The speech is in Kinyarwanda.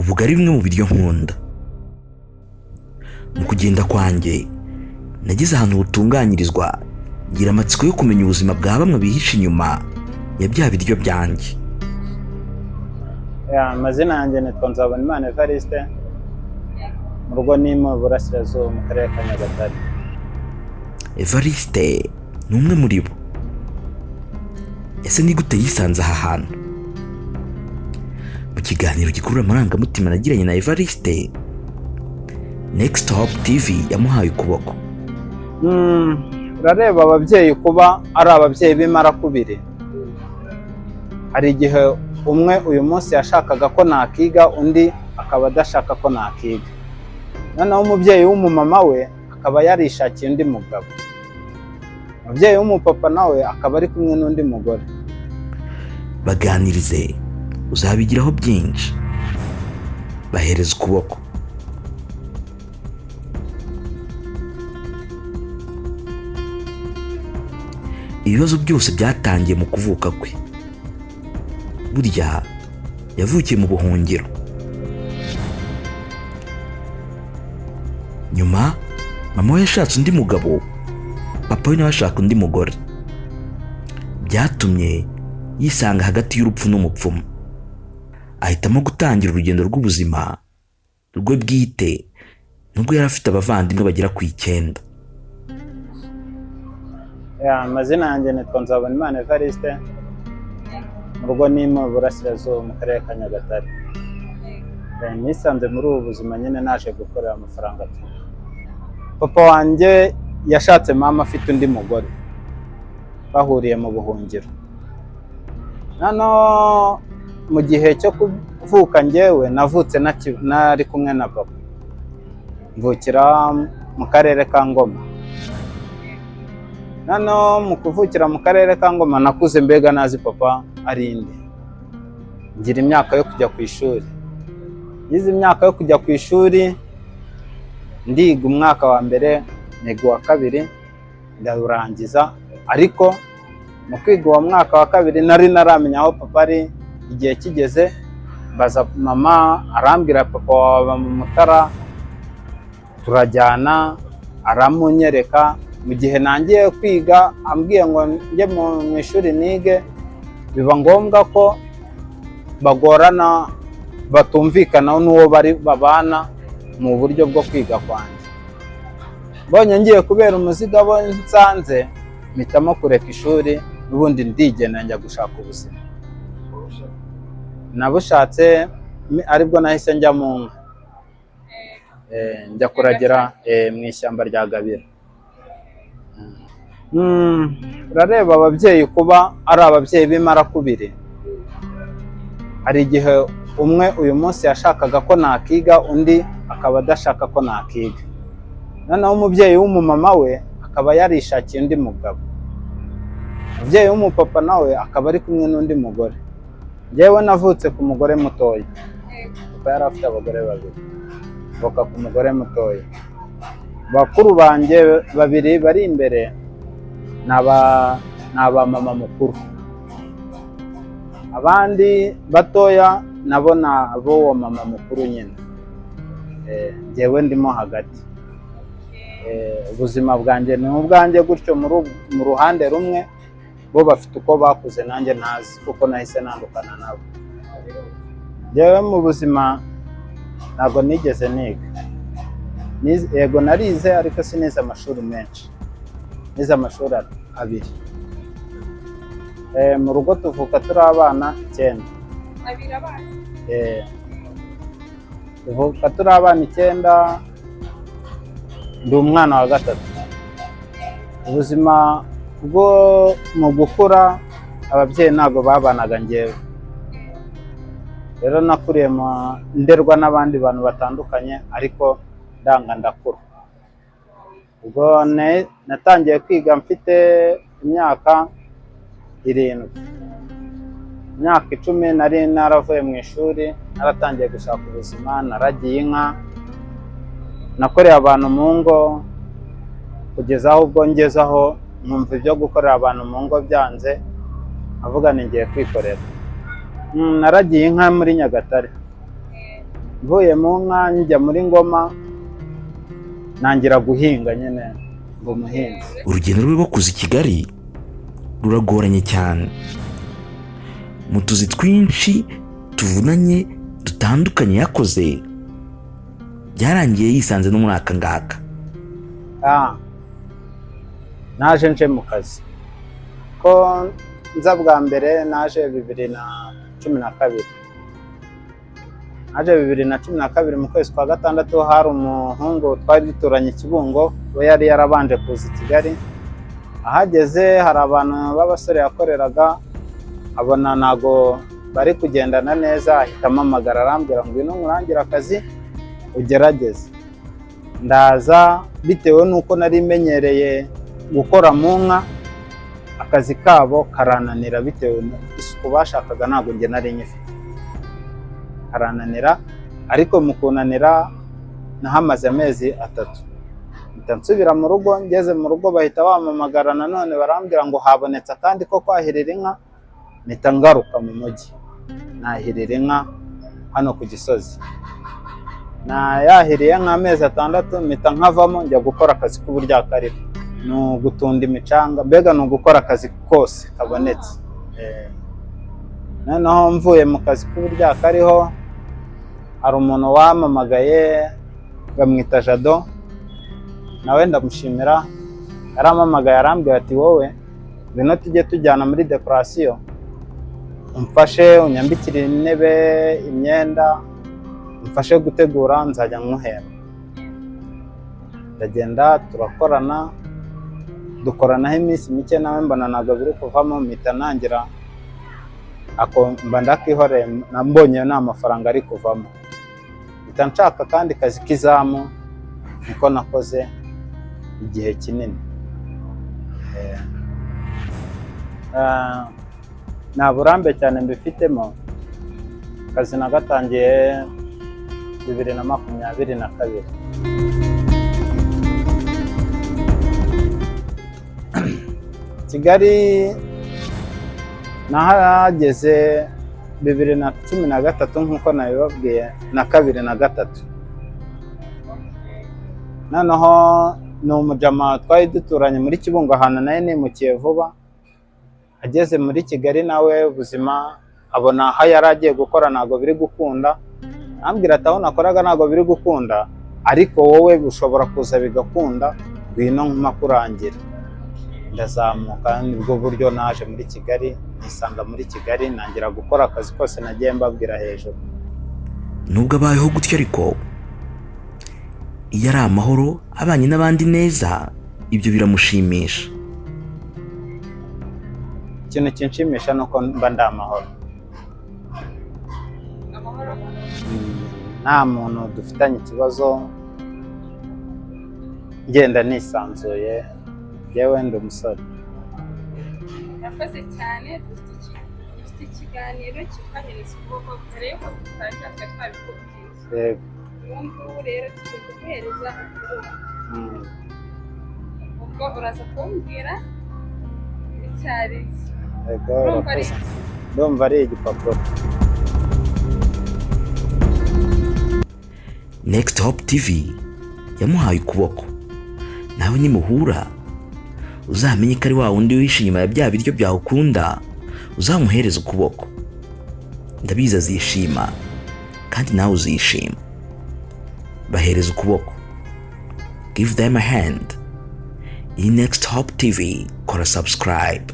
Ubugari bimwe mu biryo nkunda. Mu kugenda kwanjye nageze ahantu butunganyirizwa, ngira amatsiko yo kumenya ubuzima bwa bamwe bihishe inyuma ya bya biryo byanjye. Ya, amazina yanjye nitwa Nzabonimana Evariste, mu rugo ni mu Burasirazuba, mu karere ka Nyagatare. Evariste ni umwe muri bo. Ese ni gute yisanze aha hantu? Mu kiganiro gikurura amarangamutima nagiranye na Evariste, Next Hope TV yamuhaye ukuboko. Urareba ababyeyi kuba ari ababyeyi b'imarakubiri, hari igihe umwe uyu munsi yashakaga ko nakiga, undi akaba adashaka ko nakiga. Noneho umubyeyi w'umumama we akaba yarishakiye undi mugabo, umubyeyi w'umupapa nawe akaba ari kumwe n'undi mugore. Baganirize, uzabigiraho byinshi. Bahereza ukuboko. Ibibazo byose byatangiye mu kuvuka kwe. Burya yavukiye mu buhungiro. Nyuma mama we yashatse undi mugabo, papa we nawe ashaka undi mugore. Byatumye yisanga hagati y'urupfu n'umupfumu, ahitamo gutangira urugendo rw'ubuzima rwe bwite, nubwo yari afite abavandimwe bagera ku 9. Ya, amazina yanjye nitwa Nzabonimana Evariste, mu rugo ni mu Burasirazuba, mu karere ka Nyagatare. Nisanze muri ubu buzima nyine naje gukorera amafaranga tu. Papa wanjye yashatse mama afite undi mugore, bahuriye mu buhungiro. Noneho mu gihe cyo kuvuka njyewe navutse nari kumwe na papa, mvukira mu karere ka Ngoma. Noneho mu kuvukira mu karere ka Ngoma nakuze mbega nazi papa ari inde, ngira imyaka yo kujya ku ishuri. Ngize imyaka yo kujya ku ishuri, ndiga umwaka wa mbere, niga uwa kabiri, ndawurangiza. Ariko mu kwiga uwo mwaka wa kabiri nari naramenya aho papa ari. Igihe kigeze mbaza mama, arambwira papa wawe aba mu Mutara, turajyana aramunyereka. Mu gihe nangiye kwiga ambwiye ngo njye mu ishuri nige, biba ngombwa ko bagorana batumvikana n'uwo bari babana mu buryo bwo kwiga kwanjye. Mbonye ngiye kubera umuzigo abo nsanze, mpitamo kureka ishuri, n'ubundi ndigenda njya gushaka ubuzima. Nabushatse aribwo nahise njya mu nka, njya kuragira mu ishyamba rya Gabiro. Urareba ababyeyi kuba ari ababyeyi b'imarakubiri, hari igihe umwe uyu munsi yashakaga ko nakiga, undi akaba adashaka ko nakiga. Noneho umubyeyi w'umumama we akaba yarishakiye undi mugabo, umubyeyi w'umupapa nawe akaba ari kumwe n'undi mugore. Njyewe navutse ku mugore mutoya, papa yari afite abagore babiri, mvuka ku mugore mutoya. Bakuru banjye babiri bari imbere ni aba mama mukuru, abandi batoya nabo ni ab'uwo mama mukuru nyine. Njyewe ndimo hagati. Ubuzima bwanjye ni ubwanjye gutyo mu ruhande rumwe, bo bafite uko bakuze nanjye ntazi, kuko nahise nandukana nabo. Njyewe mu buzima ntabwo nigeze niga. Yego narize, ariko sinize amashuri menshi, nize amashuri 2. Mu rugo tuvuka turi abana 9. Tuvuka turi abana 9, ndi umwana wa 3. Ubuzima bwo mu gukura ababyeyi ntabwo babanaga njyewe, rero nakuriye nderwa n'abandi bantu batandukanye, ariko ndanga ndakura. Ubwo natangiye kwiga mfite imyaka 7, imyaka 10 nari naravuye mu ishuri, naratangiye gushaka ubuzima. Naragiye inka, nakoreye abantu mu ngo, kugeza aho ubwo ngezeho nkumva ibyo gukorera abantu mu ngo byanze, avuga ni ngiye kwikorera. Naragiye inka muri Nyagatare. Mvuye mu nka njya muri Ngoma, ntangira guhinga nyine ngo umuhinzi. Urugendo rwe rwo kuza i Kigali ruragoranye cyane, mu tuzi twinshi tuvunanye dutandukanye yakoze, byarangiye yisanze no muri aka ngaka. Naje nje mu kazi ko nza bwa mbere, naje 2012. Naje 2012 mu kwezi kwa gatandatu. Hari umuhungu twari duturanye i Kibungo, we yari yarabanje kuza i Kigali. Ahageze hari abantu b'abasore yakoreraga, abona ntago bari kugendana neza, ahita ampamagara arambwira ngo ngwino nkurangire akazi ugerageze. Ndaza, bitewe n'uko nari menyereye gukora mu nka, akazi kabo karananira bitewe isuku bashakaga ntabwo njye nari nyifite, karananira. Ariko mu kunanira nahamaze amezi 3, mpita nsubira mu rugo. Ngeze mu rugo bahita bampamagara nanone, barambwira ngo habonetse akandi ko kwahirira inka, mpita ngaruka mu mujyi nahirira inka hano ku Gisozi. Nayahiriye nk'amezi 6, mpita nkavamo njya gukora akazi k'uburyakariro, ni ugutunda imicanga, mbega ni ugukora akazi kose kabonetse. Noneho mvuye mu kazi k'uburyakariho, hari umuntu wampamagaye bamwita Jado, nawe ndamushimira. Yarampamagaye arambwira ati: "Wowe ngwino tujye tujyana muri dekorasiyo, umfashe unyambikire intebe, imyenda, umfashe gutegura, nzajya nkuhemba." Ndagenda turakorana, dukoranaho iminsi mike, nawe mbona ntabwo biri kuvamo, mpita ntangira ako mba ndakihoreye. Mbonye nta mafaranga ari kuvamo, mpita nshaka akandi kazi k'izamu, niko nakoze igihe kinini. Nta burambe cyane mbifitemo. Akazi nagatangiye 2022. Kigali nahageze 2013 nk'uko nabibabwiye, na kabiri na gatatu. Noneho ni umujama twari duturanye muri Kibungo, ahantu nawe nimukiye vuba. Ageze muri Kigali nawe ubuzima abona aho yari agiye gukora ntabwo biri gukunda, ambwira ati: "Aho nakoraga ntabwo biri gukunda, ariko wowe ushobora kuza bigakunda, ngwino nkurangira." Ndazamuka, nibwo buryo naje muri Kigali, nisanga muri Kigali, ntangira gukora akazi kose nagiye mbabwira hejuru. Nubwo abayeho gutyo ariko, iyo ari amahoro, abanye n'abandi neza, ibyo biramushimisha. Ikintu kinshimisha ni uko mba ndi amahoro. Amahoro. Nta muntu dufitanye ikibazo, ngenda nisanzuye, yewe ndi umusore. Murakoze cyane. Dufite ikiganiro cyitwa Hereza Ukuboko. Mbere y'uko dutangira twari twabikubwiye. Yego. Ubu ngubu rero tugiye kuguhereza ukuboko. Ubwo uraza kumbwira icyo ari cyo. Yego. Urumva ari Urakoze. iki? Ndumva ari igipapuro. Next Hope TV yamuhaye ukuboko. Nawe nimuhura uzamenye ko ari wa wundi wihishe inyuma ya bya biryo byawe ukunda, uzamuhereza ukuboko. Ndabizi azishima kandi nawe uzishima. Bahereza ukuboko, give them a hand. Iyi Next Hope TV, kora subscribe.